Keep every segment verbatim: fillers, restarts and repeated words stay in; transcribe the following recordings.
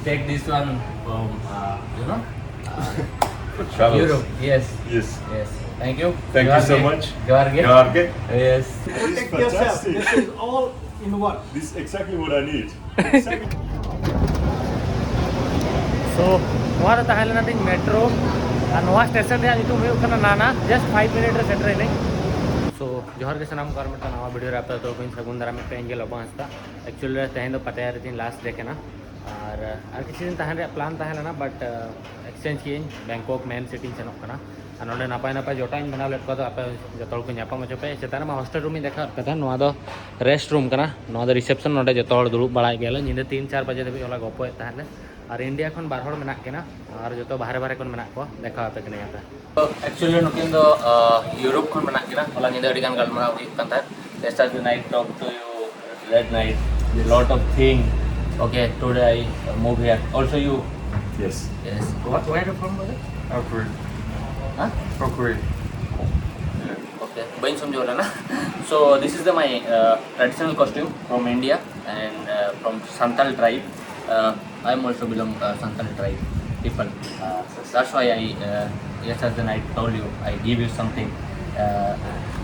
Take this one from, uh, you know, uh, Travels. Europe. Yes. Yes. Yes. Thank you. Thank you so much. Johar ge. Johar ge. Yes. This is Protect yourself. Fantastic. This is all in one. This is exactly what I need. Exactly. So, ᱱᱚᱣᱟ ᱫᱚ ᱛᱟᱦᱮᱸ ᱞᱮᱱᱟ ᱛᱤᱧ metro, ᱟᱨ ᱱᱚᱣᱟ station ᱨᱮᱭᱟᱜ ᱧᱩᱛᱩᱢ ᱦᱩᱭᱩᱜ ᱠᱟᱱᱟ ᱱᱟᱱᱟ᱾ Just five minute ᱨᱮ ᱥᱮᱴᱮᱨ ᱮᱱᱟᱹᱧ᱾ So, ᱡᱚᱦᱟᱨ ᱜᱮ ᱥᱟᱱᱟᱢ ᱠᱚ, ᱟᱨ ᱢᱤᱫᱴᱟᱝ ᱱᱟᱣᱟ ᱵᱷᱤᱰᱤᱭᱳ ᱨᱮ ᱟᱯᱮ ᱡᱚᱛᱚ ᱠᱚᱧ ᱥᱟᱹᱜᱩᱱ ᱫᱟᱨᱟᱢᱮᱫ ᱯᱮᱭᱟ᱾ ᱤᱧ ᱜᱮ ᱞᱚᱵᱚ ᱦᱟᱸᱥᱫᱟ᱾ Actually ᱨᱮ ᱛᱮᱦᱮᱧ ᱫᱚ ᱯᱟᱛᱟᱭᱟ ᱨᱮ ᱛᱤᱧ ᱞᱟᱥᱴ ᱰᱮ ᱠᱟᱱᱟ, ᱟᱨ ᱟᱨ ᱠᱤᱪᱷᱩ ᱫᱤᱱ ᱛᱟᱦᱮᱱ ᱨᱮᱭᱟᱜ ᱯᱞᱟᱱ ᱛᱟᱦᱮᱸ ᱞᱮᱱᱟ, but exchange ᱠᱤᱭᱟᱹᱧ, ᱵᱮᱝᱠᱚᱠ ᱢᱮᱱ ᱥᱤᱴᱤᱧ ᱥᱮᱱᱚᱜ ᱠᱟᱱᱟ᱾ ᱟᱨ ᱱᱚᱰᱮ ᱱᱟᱯᱟᱭ ᱱᱟᱯᱟᱭ ᱡᱚᱴᱟᱣ ᱤᱧ ᱵᱮᱱᱟᱣ ᱞᱮᱫ ᱠᱚᱣᱟ, ᱛᱚ ᱟᱯᱮ ᱡᱚᱛᱚ ᱦᱚᱲ ᱠᱚ ᱧᱟᱯᱟᱢ ᱦᱚᱪᱚ ᱯᱮ᱾ ᱪᱮᱛᱟᱱ ᱨᱮᱢᱟ ᱦᱳᱥᱴᱮᱞ ᱨᱩᱢ ᱤᱧ ᱫᱮᱠᱷᱟᱣ ᱠᱟᱫᱟ, ᱱᱚᱣᱟ ᱫᱚ ᱨᱮᱥᱴ ᱨᱩᱢ ᱠᱟᱱᱟ, ᱱᱚᱣᱟ ᱫᱚ ᱨᱤᱥᱮᱯᱥᱚᱱ᱾ ᱱᱚᱰᱮ ᱡᱚᱛᱚ ᱦᱚᱲ ᱫᱩᱲᱩᱵ ᱵᱟᱲᱟᱭ ᱜᱮᱭᱟᱞᱮ, ᱧᱤᱫᱟᱹ ᱛᱤᱱ ᱪᱟᱨ ᱵᱟᱡᱮ ᱫᱷᱟᱹᱵᱤᱡ ᱦᱚᱞᱟ ᱜᱚᱞᱯᱚᱭᱮᱫ ᱛᱟᱦᱮᱸᱫ ᱞᱮ᱾ ᱟᱨ ᱤᱱᱰᱤᱭᱟ ᱠᱷᱚᱱ ᱵᱟᱨ ᱦᱚᱲ ᱢᱮᱱᱟᱜ ᱠᱤᱱᱟ, ᱟᱨ ᱡᱚᱛᱚ ᱵᱟᱦᱨᱮ ᱵᱟᱦᱨᱮ ᱠᱷᱚᱱ ᱢᱮᱱᱟᱜ ᱠᱚᱣᱟ, ᱫᱮᱠᱷᱟᱣ ᱟᱯᱮ ᱠᱟᱹᱱᱟᱹᱧ ᱟᱯᱮ᱾ ᱮᱠᱪᱩᱭᱟᱞᱤ ᱱᱩᱠᱤᱱ ᱫᱚ ᱤᱭᱩᱨᱳᱯ ᱠᱷᱚᱱ ᱢᱮᱱᱟᱜ ᱠᱤᱱᱟ᱾ ᱦᱚᱞᱟ ᱧᱤᱫᱟᱹ ᱟᱹᱰᱤ ᱜᱟᱱ ᱜᱟᱞᱢᱟᱨᱟᱣ ᱦᱩᱭᱩᱜ ᱠᱟᱱ ᱛᱟᱦᱮᱸᱫ᱾ Yesterday night talk to you, late night, lot of thing. Okay, today I move here. Also you? Yes. Yes. What, where you from, brother? Of course. Huh? Of course. Okay, ᱵᱟᱹᱧ ᱥᱚᱢᱡᱷᱟᱹᱣ ᱞᱮᱱᱟ᱾ So this is the my uh, traditional costume from India and uh, from Santal tribe. Uh, I am also belong uh, Santal tribe people. Uh, that's why I uh, yesterday night told you I give you something. Uh,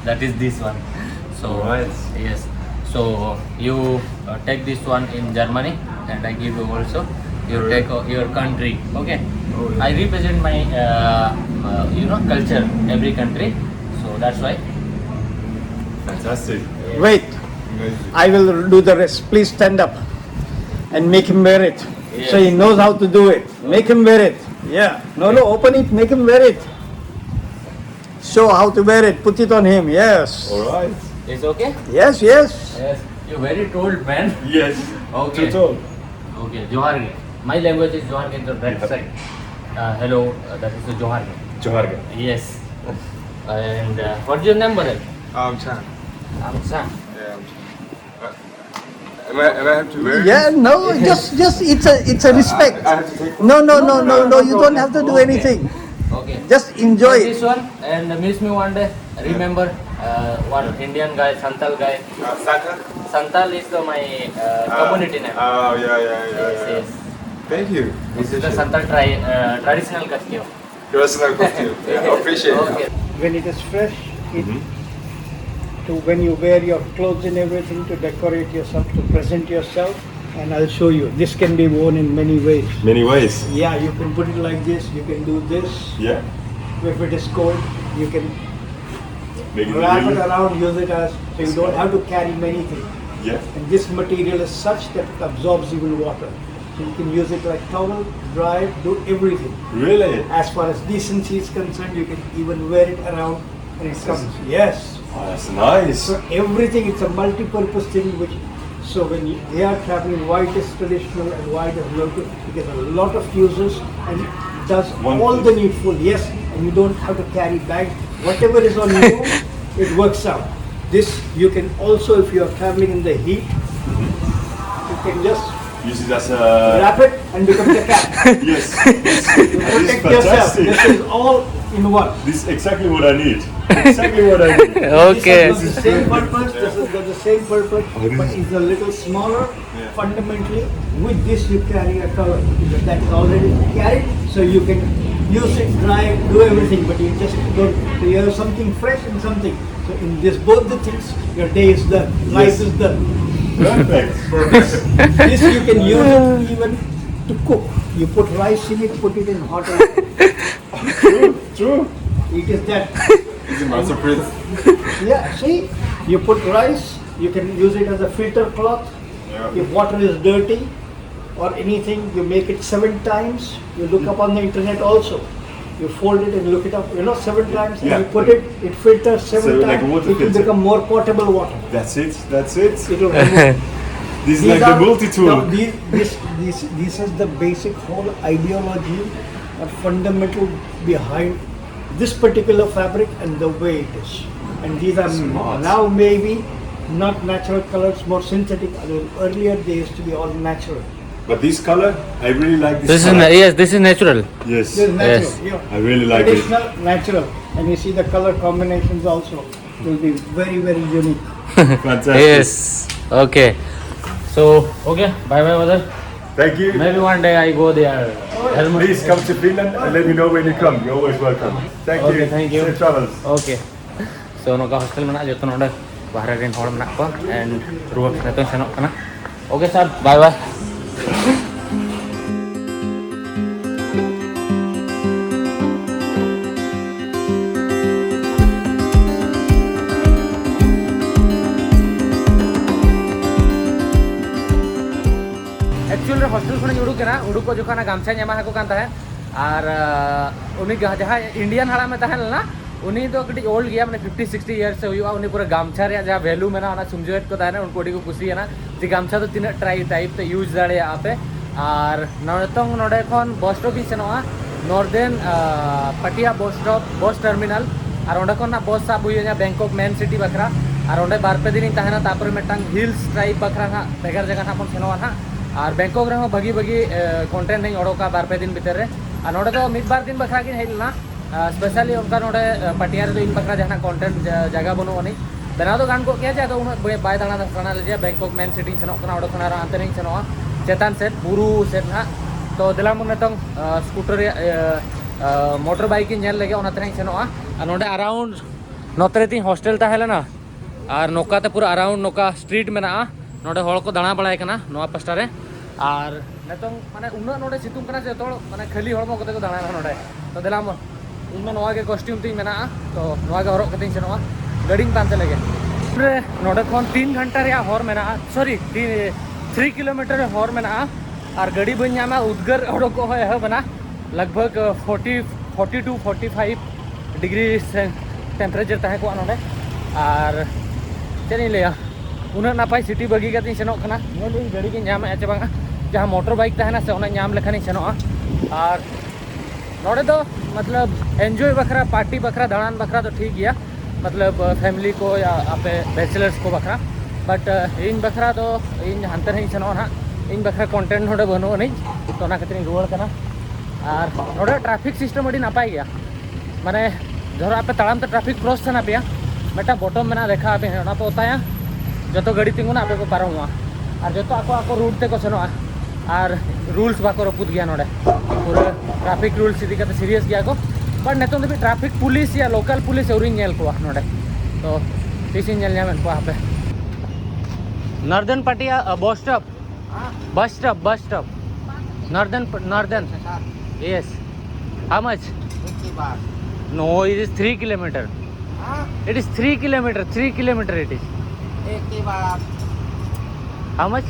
that is this one. So Nice. Yes. So you uh, take this one in Germany, and I give you also. You take uh, your country. Okay. I represent my uh, uh, you know, culture every country. So that's why. Fantastic. Wait, Amazing. I will do the rest. Please stand up and make him wear it. So he knows how to do it. Make him wear it. Yeah. No, no, open it, make him wear it. Show how to wear it. Put it on him. Yes. All right. It's okay. Yes, yes. Yes. You're very tall, man. Yes. Okay. Too tall. Okay. Johar ge. My language is Johar ge. The red side. Uh, hello. Uh, that is the Johar ge. Johar ge. Yes. And uh, what's your name, brother? Um, Chan. I'm Sam. Yeah, I'm Chan. Uh, am I, am I have to wear it? Yeah, no, just, just it's a, it's a respect. I have to take. No, no, no, no, no. You don't have to do Okay. Anything. Okay. Just enjoy. This one and miss me one day. Remember, uh, one Indian guy, Santal guy. Uh, Saka? Santal is the my uh, Uh, community name. Oh, yeah, yeah, yeah. Yes, yeah. Yes. Thank you. This is the Santal tri- uh, traditional costume. Personal costume. Yeah, appreciate it. Okay. When it is fresh, it, to when you wear your clothes and everything to decorate yourself, to present yourself, and I'll show you. This can be worn in many ways. Many ways. Yeah, you can put it like this, you can do this. Yeah. If it is cold, you can Make it wrap it really- around, use it as, so you don't have to carry many things. Yeah. And this material is such that it absorbs even water. So you can use it like towel, dry it, do everything. Really? As far as decency is concerned, you can even wear it around and it comes. Yes. Oh, that's nice. So everything, it's a multi-purpose thing which, so when you, they are traveling, why it is traditional and why it is local, it has a lot of uses and it does One all thing. the needful, yes, and you don't have to carry bag, whatever is on you, it works out. This, you can also, if you are traveling in the heat, you can just Use it as a. Wrap it and becomes a cap. Yes. Yes. That is Protect yourself. fantastic. This is all in one. This is exactly what I need. Exactly what I need. This Okay. has got the same purpose. This has got the same purpose, Oh, this but is- it's a little smaller. Yeah. Fundamentally, with this you carry a towel. That is already carried, so you can use it, dry it, do everything. But you just don't. So you have something fresh and something. So in this, both the things, your day is done. Life Yes. Is done. Perfect. Perfect. This you can use it even to cook. You put rice in it, put it in hot water. True. True. It is that. This is masterpiece. Yeah, see, you put rice, you can use it as a filter cloth. Yeah. If water is dirty or anything, you make it seven times. You look up on the internet also. You fold it and look it up. You know, seven times, and Yeah. You put it. It filters seven So, like times. a water It will filter. Become more portable water. That's it. That's it. It will remove. This is These like are- the multi-tool. Now, these, this, this, this is the basic whole ideology or fundamental behind this particular fabric and the way it is. And these are Smart. Now maybe not natural colors, more synthetic. I mean, earlier they used to be all natural. But this color, I really like this. This is color. Na- yes, this is natural. Yes. This is natural. Yes. Yeah. I really like it. Traditional, natural. And you see the color combinations also will be very, very unique. Fantastic. Yes. Okay. So okay. Bye bye, brother. Thank you. Maybe one day I go there. Helmut. Please come to Finland and let me know when you come. You're always welcome. Thank Okay, you. Thank you. Safe travels. Okay. So ᱱᱚᱝᱠᱟ hostel ᱢᱮᱱᱟᱜᱼᱟ, ᱡᱚᱛᱚ ᱱᱚᱰᱮ ᱵᱟᱦᱨᱮ ᱨᱮᱱ ᱦᱚᱲ ᱢᱮᱱᱟᱜ ᱠᱚᱣᱟ᱾ And ᱨᱩᱣᱟᱹᱲ ᱱᱤᱛᱚᱝ ᱥᱮᱱᱚᱜ ᱠᱟᱱᱟ᱾ Okay sir, bye bye. Actual ᱨᱮ ᱦᱳᱥᱴᱮᱞ ᱠᱷᱚᱱᱤᱧ ᱩᱰᱩᱠ ᱮᱱᱟ, ᱩᱰᱩᱠ ᱠᱚ ᱡᱚᱠᱷᱚᱱ ᱜᱟᱢᱪᱷᱟᱧ ᱮᱢᱟ ᱦᱟᱠᱚ ᱠᱟᱱ ᱛᱟᱦᱮᱸᱫ, ᱟᱨ ᱩᱱᱤ ᱡᱟᱦᱟᱸᱭ ᱤᱱᱰᱤᱭᱟᱱ ᱦᱟᱲᱟᱢᱮ ᱛᱟᱦᱮᱸ ᱞᱮᱱᱟ, ᱩᱱᱤ ᱫᱚ ᱠᱟᱹᱴᱤᱡ ᱳᱞᱰ ᱜᱮᱭᱟ, ᱢᱟᱱᱮ ᱯᱷᱤᱯᱴᱤ ᱥᱤᱠᱥᱴᱤ ᱤᱭᱟᱨᱥ ᱮ ᱦᱩᱭᱩᱜᱼᱟ᱾ ᱩᱱᱤ ᱯᱩᱨᱟᱹ ᱜᱟᱢᱪᱷᱟ ᱨᱮᱭᱟᱜ ᱡᱟᱦᱟᱸ ᱵᱷᱮᱞᱩ ᱢᱮᱱᱟᱜᱼᱟ, ᱚᱱᱟ ᱥᱚᱢᱡᱷᱟᱹᱣᱮᱫ ᱠᱚ ᱛᱟᱦᱮᱱᱟ᱾ ᱩᱱᱠᱩ ᱟᱹᱰᱤ ᱠᱚ ᱠᱩᱥᱤᱭᱮᱱᱟ ᱡᱮ ᱜᱟᱢᱪᱷᱟ ᱫᱚ ᱛᱤᱱᱟᱹᱜ ᱴᱨᱟᱭ ᱴᱟᱭᱤᱯ ᱛᱮ ᱤᱭᱩᱡᱽ ᱫᱟᱲᱮᱭᱟᱜᱼᱟ ᱯᱮ᱾ ᱟᱨ ᱱᱤᱛᱚᱝ ᱱᱚᱰᱮ ᱠᱷᱚᱱ ᱵᱚᱥ ᱥᱴᱚᱯ ᱤᱧ ᱥᱮᱱᱚᱜᱼᱟ, ᱱᱚᱨᱫᱮᱱ ᱯᱟᱴᱤᱭᱟ ᱵᱚᱥ ᱥᱴᱚᱯ, ᱵᱚᱥ ᱴᱟᱨᱢᱤᱱᱟᱞ᱾ ᱟᱨ ᱚᱸᱰᱮ ᱠᱷᱚᱱ ᱱᱟᱜ ᱵᱚᱥ ᱥᱟᱵ ᱦᱩᱭᱩᱜᱼᱟ ᱵᱮᱝᱠᱚᱠ ᱢᱮᱱ ᱥᱤᱴᱤ ᱵᱟᱠᱷᱨᱟ᱾ ᱟᱨ ᱚᱸᱰᱮ ᱵᱟᱨ ᱯᱮ ᱫᱤᱱᱤᱧ ᱛᱟᱦᱮᱱᱟ, ᱛᱟᱨᱯᱚᱨᱮ ᱢᱤᱫᱴᱟᱝ ᱦᱤᱞᱥ ᱴᱨᱟᱭᱤᱵᱽ ᱵᱟᱠᱷᱨᱟ ᱱᱟᱜ ᱵᱷᱮᱜᱟᱨ ᱡᱟᱭᱜᱟ ᱱᱟᱜ ᱵᱚᱱ ᱥᱮᱱᱚᱜᱼᱟ ᱱᱟᱜ᱾ ᱟᱨ ᱵᱮᱝᱠᱚᱠ ᱨᱮᱦᱚᱸ ᱵᱷᱟᱹᱜᱤ ᱵᱷᱟᱹᱜᱤ ᱠᱚᱱᱴᱮᱱᱴ ᱤᱧ ᱚᱰᱚᱠᱟ ᱵᱟᱨ ᱯᱮ ᱫᱤᱱ ᱵᱷᱤᱛᱤᱨ ᱨᱮ᱾ ᱟᱨ ᱱᱚᱰᱮ ᱫᱚ ᱢᱤᱫ ᱵᱟᱨ ᱫᱤᱱ ᱵᱟᱠᱷᱨᱟ ᱜᱤᱧ ᱦᱮᱡ ᱞᱮᱱᱟ᱾ ᱥᱯᱮᱥᱟᱞᱤ ᱚᱱᱠᱟ ᱱᱚᱰᱮ ᱯᱟᱴᱤᱭᱟ ᱨᱮᱫᱚ ᱤᱧ ᱵᱟᱠᱷᱨᱟ ᱡᱟᱦᱟᱱᱟᱜ ᱠᱚᱱᱴᱮᱱᱴ ᱡᱟᱭᱜᱟ ᱵᱟᱹᱱᱩᱜ ᱟᱹᱱᱤᱡ᱾ ᱵᱮᱱᱟᱣ ᱫᱚ ᱜᱟᱱ ᱠᱚᱜ ᱜᱮᱭᱟ ᱡᱮ ᱟᱫᱚ ᱩᱱᱟᱹᱜ ᱵᱟᱭ ᱫᱟᱬᱟ ᱥᱟᱱᱟ ᱞᱮᱫᱮᱭᱟ᱾ ᱵᱮᱝᱠᱚᱠ ᱢᱮᱱ ᱥᱤᱴᱤᱧ ᱥᱮᱱᱚᱜ ᱠᱟᱱᱟ, ᱚᱸᱰᱮ ᱠᱷᱚᱱ ᱟᱨᱚ ᱦᱟᱱᱛᱮ ᱨᱤᱧ ᱥᱮᱱᱚᱜᱼᱟ ᱪᱮᱛᱟᱱ ᱥᱮᱫ ᱵᱩᱨᱩ ᱥᱮᱫ ᱱᱟᱦᱟᱜ᱾ ᱛᱚ ᱫᱮᱞᱟ ᱵᱚᱱ ᱱᱤᱛᱚᱝ ᱥᱠᱩᱴᱟᱨ ᱨᱮᱭᱟᱜ ᱢᱚᱴᱚᱨ ᱵᱟᱭᱤᱠ ᱤᱧ ᱧᱮᱞ ᱞᱮᱜᱮ, ᱚᱱᱟ ᱛᱮ ᱱᱟᱦᱟᱜ ᱤᱧ ᱥᱮᱱᱚᱜᱼᱟ᱾ ᱟᱨ ᱱᱚᱰᱮ ᱟᱨᱟᱣᱩᱱᱰ ᱱᱚᱛᱮ ᱨᱮ ᱛᱤᱧ ᱦᱳᱥᱴᱮᱞ ᱛᱟᱦᱮᱸ ᱞᱮᱱᱟ᱾ ᱟᱨ ᱱᱚᱝᱠᱟ ᱛᱮ ᱯᱩᱨᱟᱹ ᱟᱨᱟᱣᱩᱱᱰ ᱱᱚᱝᱠᱟ ᱥᱴᱨᱤᱴ ᱢᱮᱱᱟᱜᱼᱟ, ᱱᱚᱰᱮ ᱦᱚᱲ ᱠᱚ ᱫᱟᱬᱟ ᱵᱟᱲᱟᱭ ᱠᱟᱱᱟ ᱱᱚᱣᱟ ᱯᱟᱥᱴᱟ ᱨᱮ᱾ ᱟᱨ ᱱᱤᱛᱚᱝ ᱢᱟᱱᱮ ᱩᱱᱟᱹᱜ ᱱᱚᱰᱮ ᱥᱤᱛᱩᱝ ᱠᱟᱱᱟ ᱡᱮ ᱡᱚᱛᱚ ᱦᱚᱲ ᱢᱟᱱᱮ ᱠᱷᱟᱹᱞᱤ ᱦᱚᱲᱢᱚ ᱠᱚᱛᱮ ᱠᱚ ᱫᱟᱬᱟᱱᱟ ᱱᱚᱰᱮ᱾ ᱛᱚ ᱫᱮᱞᱟ ᱢᱟ, ᱤᱧ ᱢᱟ ᱱᱚᱣᱟ ᱜᱮ ᱠᱚᱥᱴᱤᱭᱩᱢ ᱛᱤᱧ ᱢᱮᱱᱟᱜᱼᱟ, ᱛᱚ ᱱᱚᱣᱟ ᱜᱮ ᱦᱚᱨᱚᱜ ᱠᱟᱛᱮᱧ ᱥᱮᱱᱚᱜᱼᱟ᱾ ᱜᱟᱹᱰᱤᱧ ᱯᱟᱱᱛᱮ ᱞᱮᱜᱮ᱾ ᱨᱮ ᱱᱚᱰᱮ ᱠᱷᱚᱱ ᱛᱤᱱ ᱜᱷᱚᱱᱴᱟ ᱨᱮᱭᱟᱜ ᱦᱚᱨ ᱢᱮᱱᱟᱜᱼᱟ, ᱥᱚᱨᱤ, ᱛᱷᱨᱤ ᱠᱤᱞᱳᱢᱤᱴᱟᱨ ᱦᱚᱨ ᱢᱮᱱᱟᱜᱼᱟ᱾ ᱟᱨ ᱜᱟᱹᱰᱤ ᱵᱟᱹᱧ ᱧᱟᱢᱟ, ᱩᱫᱽᱜᱟᱹᱨ ᱚᱰᱚᱠᱚᱜ ᱦᱚᱸ ᱮᱦᱚᱵ ᱮᱱᱟ᱾ ᱞᱟᱜᱽ ᱵᱷᱟᱜᱽ forty, forty two forty five degree ᱥᱮ ᱴᱮᱢᱯᱟᱨᱮᱪᱟᱨ ᱛᱟᱦᱮᱸ ᱠᱚᱜᱼᱟ ᱱᱚᱰᱮ᱾ ᱟᱨ ᱪᱮᱫ ᱤᱧ ᱞᱟᱹᱭᱟ, ᱩᱱᱟᱹᱜ ᱱᱟᱯᱟᱭ ᱥᱤᱴᱤ ᱵᱟᱹᱜᱤ ᱠᱟᱛᱮᱧ ᱥᱮᱱᱚᱜ ᱠᱟᱱᱟ᱾ ᱧᱮᱞ ᱤᱧ ᱜᱟᱹᱰᱤ ᱜᱤᱧ ᱧᱟᱢᱮᱫᱼᱟ ᱪᱮ ᱵᱟᱝᱟ, ᱡᱟᱦᱟᱸ ᱢᱚᱴᱚᱨ ᱵᱟᱭᱤᱠ ᱛᱟᱦᱮᱱᱟ ᱥᱮ, ᱚᱱᱟ ᱧᱟᱢ ᱞᱮᱠᱷᱟᱱᱤᱧ ᱥᱮᱱᱚᱜᱼᱟ᱾ ᱟᱨ ᱱᱚᱰᱮ ᱫᱚ ᱢᱚᱛᱞᱚᱵ ᱮᱱᱡᱚᱭ ᱵᱟᱠᱷᱨᱟ, ᱯᱟᱨᱴᱤ ᱵᱟᱠᱷᱨᱟ, ᱫᱟᱬᱟᱱ ᱵᱟᱠᱷᱨᱟ ᱫᱚ ᱴᱷᱤᱠ ᱜᱮᱭᱟ, ᱢᱚᱛᱞᱚᱵ ᱯᱷᱮᱢᱤᱞᱤ ᱠᱚ ᱭᱟ ᱟᱯᱮ ᱵᱮᱪᱮᱞᱟᱨᱥ ᱠᱚ ᱵᱟᱠᱷᱨᱟ᱾ ᱵᱟᱴ ᱤᱧ ᱵᱟᱠᱷᱨᱟ ᱫᱚ ᱤᱧ ᱦᱟᱱᱛᱮ ᱨᱮ ᱤᱧ ᱥᱮᱱᱚᱜᱼᱟ ᱱᱟᱦᱟᱜ, ᱤᱧ ᱵᱟᱠᱷᱨᱟ ᱠᱚᱱᱴᱮᱱᱴ ᱱᱚᱰᱮ ᱵᱟᱹᱱᱩᱜ ᱟᱹᱱᱤᱡ, ᱛᱚ ᱚᱱᱟ ᱠᱷᱟᱹᱛᱤᱨ ᱤᱧ ᱨᱩᱣᱟᱹᱲ ᱠᱟᱱᱟ᱾ ᱟᱨ ᱱᱚᱰᱮ ᱴᱨᱟᱯᱷᱤᱠ ᱥᱤᱥᱴᱮᱢ ᱟᱹᱰᱤ ᱱᱟᱯᱟᱭ ᱜᱮᱭᱟ, ᱢᱟᱱᱮ ᱫᱷᱚᱨᱚ ᱟᱯᱮ ᱛᱟᱲᱟᱢ ᱛᱮ ᱴᱨᱟᱯᱷᱤᱠ ᱠᱨᱚᱥ ᱥᱟᱱᱟ ᱯᱮᱭᱟ, ᱢᱤᱫᱴᱟᱝ ᱵᱚᱴᱚᱢ ᱢᱮᱱᱟᱜᱼᱟ, ᱫᱮᱠᱷᱟᱣ ᱟᱯᱮ, ᱚᱱᱟ ᱯᱮ ᱚᱛᱟᱭᱟ, ᱡᱚᱛᱚ ᱜᱟᱹᱰᱤ ᱛᱤᱸᱜᱩᱱᱟ, ᱟᱯᱮ ᱯᱮ ᱯᱟᱨᱚᱢᱚᱜᱼᱟ᱾ ᱟᱨ ᱡᱚᱛᱚ ᱟᱠᱚ ᱟᱠᱚ ᱨᱩᱴ ᱛᱮᱠᱚ ᱥᱮᱱᱚᱜᱼᱟ᱾ ᱟᱨ ᱨᱩᱞᱥ ᱵᱟᱠᱚ ᱨᱟᱹᱯᱩᱫ ᱜᱮᱭᱟ ᱱᱚᱰᱮ᱾ ᱯᱩᱨᱟᱹ ᱴᱨᱟᱯᱷᱤᱠ ᱨᱩᱞᱥ ᱤᱫᱤ ᱠᱟᱛᱮ ᱥᱤᱨᱤᱭᱟᱥ ᱜᱮᱭᱟ ᱠᱚ᱾ ᱵᱟᱴ ᱱᱤᱛᱚᱝ ᱫᱷᱟᱹᱵᱤᱡ ᱴᱨᱟᱯᱷᱤᱠ ᱯᱩᱞᱤᱥ ᱭᱟ ᱞᱳᱠᱟᱞ ᱯᱩᱞᱤᱥ ᱟᱹᱣᱨᱤᱧ ᱧᱮᱞ ᱠᱚᱣᱟ ᱱᱚᱰᱮ᱾ ᱛᱚ ᱛᱤᱥᱤᱧ ᱧᱮᱞ ᱧᱟᱢᱮᱫ ᱠᱚᱣᱟ ᱦᱟᱯᱮ᱾ Northern Pattaya, uh, bus stop. Bus stop, bus stop. Northern, Northern. Yes. How much? No, it is three kilometer. It is three kilometer, three kilometer it is. How much?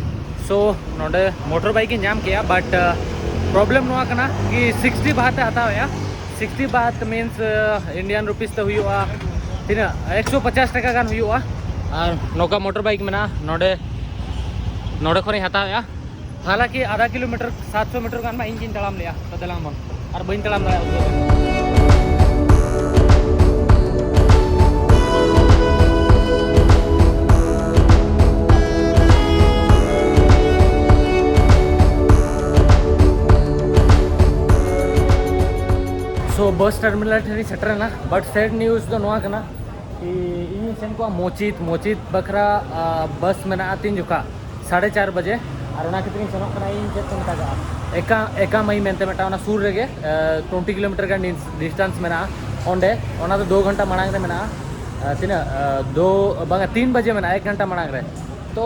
So, ᱱᱚᱰᱮ ᱢᱚᱴᱚᱨ ᱵᱟᱭᱤᱠ ᱤᱧ ᱧᱟᱢ ᱠᱮᱜᱼᱟ, ᱵᱟᱴ problem ᱱᱚᱣᱟ ᱠᱟᱱᱟ ᱠᱤ sixty ᱵᱟᱦᱟᱛ ᱮ ᱦᱟᱛᱟᱣᱮᱜᱼᱟ᱾ Sixty ᱵᱟᱦᱟᱛ means Indian rupees ᱛᱮ ᱦᱩᱭᱩᱜᱼᱟ ᱛᱤᱱᱟᱹᱜ, ᱮᱠᱥᱚ ᱯᱚᱪᱟᱥ ᱴᱟᱠᱟ ᱜᱟᱱ ᱦᱩᱭᱩᱜᱼᱟ᱾ ᱟᱨ ᱱᱚᱝᱠᱟ ᱢᱚᱴᱚᱨ ᱵᱟᱭᱤᱠ ᱢᱮᱱᱟᱜᱼᱟ ᱱᱚᱰᱮ, ᱱᱚᱰᱮ ᱠᱷᱚᱱᱤᱧ ᱦᱟᱛᱟᱣᱮᱜᱼᱟ᱾ ᱦᱟᱞᱟᱝᱠᱤ ᱟᱫᱷᱟ ᱠᱤᱞᱳᱢᱤᱴᱟᱨ, ᱥᱟᱛᱥᱚ ᱢᱤᱴᱟᱨ ᱜᱟᱱ ᱢᱟ ᱤᱧ ᱜᱤᱧ ᱛᱟᱲᱟᱢ ᱞᱮᱜᱼᱟ᱾ ᱛᱚ ᱫᱮᱞᱟᱝ ᱵᱚᱱ, ᱟᱨ ᱵᱟᱹᱧ ᱛᱟᱲᱟᱢ ᱫᱟᱲᱮᱭᱟᱜᱼᱟ ᱩᱱᱟᱹᱜ ᱫᱚ᱾ So, ᱵᱟᱥ ᱴᱟᱨᱢᱤᱱᱟᱞ ᱴᱷᱮᱱ ᱤᱧ ᱥᱮᱴᱮᱨᱮᱱᱟ, ᱵᱟᱴ ᱥᱮᱰ ᱱᱤᱭᱩᱡᱽ ᱫᱚ ᱱᱚᱣᱟ ᱠᱟᱱᱟ ᱠᱤ ᱤᱧᱤᱧ ᱥᱮᱱ ᱠᱚᱜᱼᱟ ᱢᱚᱪᱤᱛ᱾ ᱢᱚᱪᱤᱛ ᱵᱟᱠᱷᱨᱟ, ᱟ, ᱵᱟᱥ ᱢᱮᱱᱟᱜᱼᱟ ᱛᱤᱱ ᱡᱚᱠᱷᱟ, ᱥᱟᱲᱮ ᱪᱟᱨ ᱵᱟᱡᱮ᱾ ᱟᱨ ᱚᱱᱟ ᱠᱷᱟᱹᱛᱤᱨ ᱤᱧ ᱥᱮᱱᱚᱜ ᱠᱟᱱᱟ ᱤᱧ ᱪᱮᱫ ᱠᱚ ᱢᱮᱛᱟᱜᱟᱜᱼᱟ, ᱮᱠᱟ, ᱮᱠᱟᱢᱟᱹᱭ ᱢᱮᱱᱛᱮ ᱢᱤᱫᱴᱟᱝ ᱚᱱᱟ ᱥᱩᱨ ᱨᱮᱜᱮ, ᱟ, ᱴᱩᱭᱮᱱᱴᱤ ᱠᱤᱞᱳᱢᱤᱴᱟᱨ ᱜᱟᱱ ᱰᱤᱥ-, ᱰᱤᱥᱴᱟᱱᱥ ᱢᱮᱱᱟᱜᱼᱟ ᱚᱸᱰᱮ᱾ ᱚᱱᱟ ᱫᱚ ᱫᱩ ᱜᱷᱚᱱᱴᱟ ᱢᱟᱲᱟᱝ ᱨᱮ ᱢᱮᱱᱟᱜᱼᱟ᱾ ᱟ, ᱛᱤᱱᱟᱹᱜ, ᱟ, ᱫᱩ, ᱵᱟᱝᱟ, ᱛᱤᱱ ᱵᱟᱡᱮ ᱢᱮᱱᱟᱜᱼᱟ, ᱮᱠ ᱜᱷᱚᱱᱴᱟ ᱢᱟᱲᱟᱝ ᱨᱮ᱾ ᱛᱚ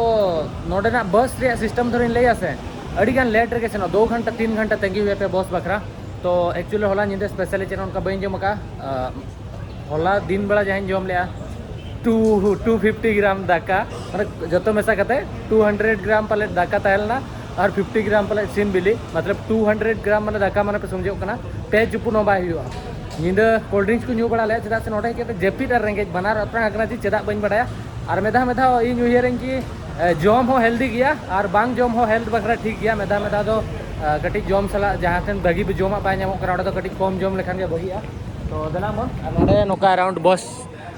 ᱱᱚᱰᱮᱱᱟᱜ ᱵᱟᱥ ᱨᱮᱭᱟᱜ ᱥᱤᱥᱴᱮᱢ ᱫᱷᱚᱨᱮᱧ ᱞᱟᱹᱭᱟ ᱥᱮ, ᱟᱹᱰᱤ ᱜᱟᱱ ᱞᱮᱴ ᱨᱮᱜᱮ ᱥᱮᱱᱚᱜᱼᱟ, ᱫᱩ ᱜᱷᱚᱱᱴᱟ, ᱛᱤᱱ ᱜᱷᱚᱱᱴᱟ ᱛᱟᱹᱜᱤ ᱦᱩᱭᱩᱜᱼᱟ ᱟᱯᱮ ᱵᱟᱥ ᱵᱟᱠᱷᱨᱟ᱾ ᱛᱚ ᱮᱠᱪᱩᱭᱮᱞᱤ ᱦᱚᱞᱟ ᱧᱤᱫᱟᱹ ᱥᱯᱮᱥᱟᱞᱤ ᱪᱮᱫ ᱚᱱᱠᱟ ᱵᱟᱹᱧ ᱡᱚᱢ ᱟᱠᱟᱫᱼᱟ᱾ ᱟ, ᱦᱚᱞᱟ ᱫᱤᱱ ᱵᱮᱲᱟ ᱡᱟᱦᱟᱸᱧ ᱡᱚᱢ ᱞᱮᱜᱼᱟ, ᱴᱩ, ᱴᱩ ᱯᱷᱤᱯᱴᱤ ᱜᱨᱟᱢ ᱫᱟᱠᱟ, ᱢᱟᱱᱮ ᱡᱚᱛᱚ ᱢᱮᱥᱟ ᱠᱟᱛᱮ ᱴᱩ ᱦᱟᱱᱰᱨᱮᱰ ᱜᱨᱟᱢ ᱯᱟᱞᱮᱫ ᱫᱟᱠᱟ ᱛᱟᱦᱮᱸ ᱞᱮᱱᱟ, ᱟᱨ ᱯᱷᱤᱯᱴᱤ ᱜᱨᱟᱢ ᱯᱟᱞᱮᱫ ᱥᱤᱢ ᱵᱤᱞᱤ, ᱢᱚᱛᱞᱚᱵ ᱴᱩ ᱦᱟᱱᱰᱨᱮᱰ ᱜᱨᱟᱢ ᱢᱟᱱᱮ ᱫᱟᱠᱟ ᱢᱟᱱᱮ ᱯᱮ ᱥᱚᱢᱡᱷᱚᱜ ᱠᱟᱱᱟ, ᱯᱮ ᱪᱩᱯᱩᱫ ᱦᱚᱸ ᱵᱟᱭ ᱦᱩᱭᱩᱜᱼᱟ᱾ ᱧᱤᱫᱟᱹ ᱠᱳᱞᱰ ᱰᱨᱤᱝᱠᱥ ᱠᱚ ᱧᱩ ᱵᱟᱲᱟ ᱞᱮᱫᱼᱟ, ᱪᱮᱫᱟᱜ ᱥᱮ ᱱᱚᱰᱮ ᱦᱮᱡ ᱠᱟᱛᱮ ᱡᱟᱹᱯᱤᱫ ᱟᱨ ᱨᱮᱸᱜᱮᱡ ᱵᱟᱱᱟᱨ ᱚᱴᱟᱝ ᱟᱠᱟᱱᱟ, ᱡᱮ ᱪᱮᱫᱟᱜ ᱵᱟᱹᱧ ᱵᱟᱰᱟᱭᱟ᱾ ᱟᱨ ᱢᱤᱫ ᱫᱷᱟᱣ ᱢᱤᱫ ᱫᱷᱟᱣ ᱤᱧ ᱩᱭᱦᱟᱹᱨᱟᱹᱧ ᱠᱤ, ᱮ, ᱡᱚᱢ ᱦᱚᱸ ᱦᱮᱞᱫᱤ ᱜᱮᱭᱟ ᱟᱨ ᱵᱟᱝ ᱡᱚᱢ ᱦᱚᱸ ᱦᱮᱞᱛᱷ ᱵᱟᱠᱷᱨᱟ ᱴᱷᱤᱠ ᱜᱮᱭᱟ᱾ ᱢᱤᱫ ᱫᱷᱟᱣ ᱢᱤᱫ ᱫᱷᱟᱣ ᱫᱚ, ᱮ, ᱠᱟᱹᱴᱤᱡ ᱡᱚᱢ ᱥᱟᱞᱟᱜ ᱡᱟᱦᱟᱸ ᱴᱷᱮᱱ ᱵᱷᱟᱹᱜᱤ ᱡᱚᱢᱟᱜ ᱵᱟᱭ ᱧᱟᱢᱚᱜ ᱠᱟᱱᱟ, ᱚᱸᱰᱮ ᱫᱚ ᱠᱟᱹᱴᱤᱡ ᱠᱚᱢ ᱡᱚᱢ ᱞᱮᱠᱷᱟᱱ ᱜᱮ ᱵᱷᱟᱹᱜᱤᱜᱼᱟ᱾ ᱛᱚ ᱫᱮᱞᱟ ᱵᱚᱱ, ᱟᱨ ᱱᱚᱰᱮ ᱱᱚᱝᱠᱟ ᱟᱨᱟᱣᱩᱱᱰ ᱵᱟᱥ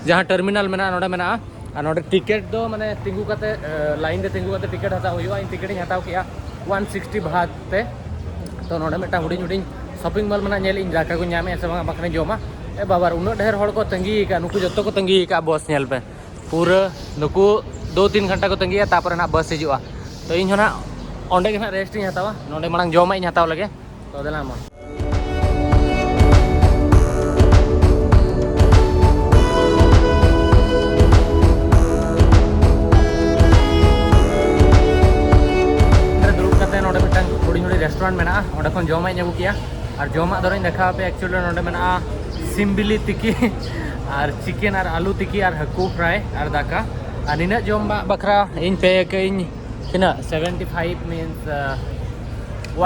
ᱡᱟᱦᱟᱸ ᱴᱟᱨᱢᱤᱱᱟᱞ ᱢᱮᱱᱟᱜᱼᱟ, ᱱᱚᱰᱮ ᱢᱮᱱᱟᱜᱼᱟ᱾ ᱟᱨ ᱱᱚᱰᱮ ᱴᱤᱠᱮᱴ ᱫᱚ ᱢᱟᱱᱮ ᱛᱤᱸᱜᱩ ᱠᱟᱛᱮ, ᱮ, ᱞᱟᱭᱤᱱ ᱨᱮ ᱛᱤᱸᱜᱩ ᱠᱟᱛᱮ ᱴᱤᱠᱮᱴ ᱦᱟᱛᱟᱣ ᱦᱩᱭᱩᱜᱼᱟ᱾ ᱤᱧ ᱴᱤᱠᱮᱴ ᱤᱧ ᱦᱟᱛᱟᱣ ᱠᱮᱜᱼᱟ ᱚᱣᱟᱱ ᱥᱤᱠᱥᱴᱤ ᱵᱟᱦᱟᱛ ᱛᱮ᱾ ᱛᱚ ᱱᱚᱰᱮ ᱢᱤᱫᱴᱟᱝ ᱦᱩᱰᱤᱧ ᱦᱩᱰᱤᱧ ᱥᱚᱯᱤᱝ ᱢᱚᱞ ᱢᱮᱱᱟᱜᱼᱟ, ᱧᱮᱞ ᱤᱧ ᱫᱟᱠᱟ ᱠᱚ ᱧᱟᱢᱮᱜᱼᱟ ᱥᱮ ᱵᱟᱝᱟ, ᱵᱟᱠᱷᱟᱱᱤᱧ ᱡᱚᱢᱟ᱾ ᱮ ᱵᱟᱵᱟ ᱨᱮ, ᱩᱱᱟᱹᱜ ᱰᱷᱮᱨ ᱦᱚᱲ ᱠᱚ ᱛᱟᱺᱜᱤ ᱟᱠᱟᱫᱼᱟ, ᱱᱩᱠᱩ ᱡᱚᱛᱚ ᱠᱚ ᱛᱟᱺᱜᱤ ᱟᱠᱟᱫᱼᱟ ᱵᱚᱥ ᱧᱮᱞ ᱯᱮ᱾ ᱯᱩᱨᱟᱹ ᱱᱩᱠᱩ ᱫᱩ ᱛᱤᱱ ᱜᱷᱚᱱᱴᱟ ᱠᱚ ᱛᱟᱺᱜᱤᱭᱟ, ᱛᱟᱯᱚᱨᱮ ᱱᱟᱜ ᱵᱟᱥ ᱦᱤᱡᱩᱜᱼᱟ᱾ ᱛᱚ ᱤᱧ ᱦᱚᱸ ᱱᱟᱜ ᱚᱸᱰᱮ ᱜᱮ ᱱᱟᱦᱟᱜ ᱨᱮᱥᱴ ᱤᱧ ᱦᱟᱛᱟᱣᱟ᱾ ᱱᱚᱸᱰᱮ ᱢᱟᱲᱟᱝ ᱡᱚᱢᱟᱜ ᱤᱧ ᱦᱟᱛᱟᱣ ᱞᱮᱜᱮ᱾ ᱛᱚ ᱫᱮᱞᱟ ᱢᱟ᱾ ᱫᱩᱲᱩᱵ ᱠᱟᱛᱮ ᱱᱚᱸᱰᱮ ᱢᱤᱫᱴᱟᱝ ᱦᱩᱰᱤᱧ ᱦᱩᱰᱤᱧ ᱨᱮᱥᱴᱩᱨᱮᱱᱴ ᱢᱮᱱᱟᱜᱼᱟ, ᱚᱸᱰᱮ ᱠᱷᱚᱱ ᱡᱚᱢᱟᱜ ᱤᱧ ᱟᱹᱜᱩ ᱠᱮᱜᱼᱟ᱾ ᱟᱨ ᱡᱚᱢᱟᱜ ᱫᱚ ᱱᱚᱜᱼᱚᱭ ᱤᱧ ᱫᱮᱠᱷᱟᱣ ᱟᱯᱮᱭᱟ᱾ ᱮᱠᱪᱩᱭᱮᱞᱤ ᱱᱚᱸᱰᱮ ᱢᱮᱱᱟᱜᱼᱟ ᱥᱤᱢ ᱵᱤᱞᱤ ᱛᱤᱠᱤ ᱟᱨ ᱪᱤᱠᱮᱱ ᱟᱨ ᱟᱞᱩ ᱛᱤᱠᱤ ᱟᱨ ᱦᱟᱹᱠᱩ ᱯᱷᱨᱟᱭ ᱟᱨ ᱫᱟᱠᱟ᱾ ᱟᱨ ᱱᱤᱱᱟᱹᱜ ᱡᱚᱢ ᱵᱟ-, ᱵᱟᱠᱷᱨᱟ ᱤᱧ ᱯᱮ ᱠᱟᱜ ᱟᱹᱧ ᱛᱤᱱᱟᱹᱜ? Seventy five means, uh,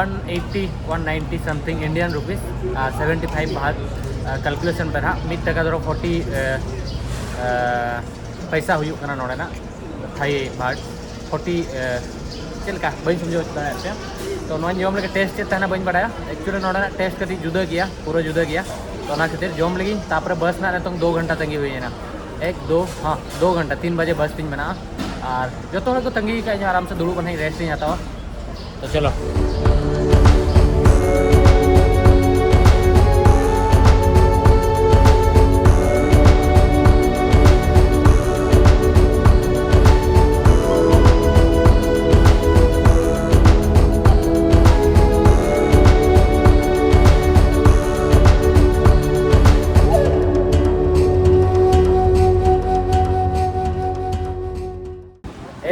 one eighty, one ninety something Indian rupees, ᱟᱨ seventy five ᱵᱟᱦᱟᱛ, ᱠᱟᱞᱠᱩᱞᱮᱥᱚᱱ ᱯᱮ ᱱᱟᱦᱟᱜ, ᱢᱤᱫ ᱴᱟᱠᱟ ᱫᱷᱚᱨᱚ forty, ᱮ, ᱮ, ᱯᱚᱭᱥᱟ ᱦᱩᱭᱩᱜ ᱠᱟᱱᱟ ᱱᱚᱰᱮᱱᱟᱜ ᱛᱷᱟᱭᱤ ᱵᱟᱦᱟᱛ᱾ forty, ᱮ, ᱪᱮᱫ ᱞᱮᱠᱟ ᱵᱟᱹᱧ ᱥᱚᱢᱡᱷᱟᱹᱣ ᱦᱚᱪᱚ ᱫᱟᱲᱮᱭᱟᱜ ᱯᱮᱭᱟ᱾ ᱛᱚ ᱱᱚᱣᱟ ᱡᱚᱢ ᱞᱟᱹᱜᱤᱫ ᱴᱮᱥᱴ ᱪᱮᱫ ᱛᱟᱦᱮᱱᱟ ᱵᱟᱹᱧ ᱵᱟᱲᱟᱭᱟ᱾ ᱮᱠᱪᱩᱭᱮᱞᱤ ᱱᱚᱰᱮᱱᱟᱜ ᱴᱮᱥᱴ ᱠᱟᱹᱴᱤᱡ ᱡᱩᱫᱟᱹ ᱜᱮᱭᱟ, ᱯᱩᱨᱟᱹ ᱡᱩᱫᱟᱹ ᱜᱮᱭᱟ᱾ ᱛᱚ ᱚᱱᱟ ᱠᱷᱟᱹᱛᱤᱨ ᱡᱚᱢ ᱞᱟᱹᱜᱤᱫ, ᱛᱟᱯᱚᱨᱮ ᱵᱟᱥ ᱨᱮᱱᱟᱜ ᱱᱤᱛᱚᱝ ᱫᱩ ᱜᱷᱚᱱᱴᱟ ᱛᱟᱺᱜᱤ ᱦᱩᱭᱮᱱᱟ᱾ ᱮᱠ ᱫᱩ, ᱦᱮᱸ, ᱫᱩ ᱜᱷᱚᱱᱴᱟ, ᱛᱤᱱ ᱵᱟᱡᱮ ᱵᱟᱥ ᱛᱤᱧ ᱢᱮᱱᱟᱜᱼᱟ᱾ ᱟᱨ ᱡᱚᱛᱚ ᱦᱚᱲ ᱠᱚ ᱛᱟᱺᱜᱤ ᱟᱠᱟᱫ, ᱤᱧ ᱟᱨᱟᱢ ᱥᱮ ᱫᱩᱲᱩᱵ ᱟᱹᱱᱟᱹᱧ, ᱨᱮᱥᱴ ᱤᱧ ᱦᱟᱛᱟᱣᱟ᱾ ᱛᱚ ᱪᱚᱞᱚ᱾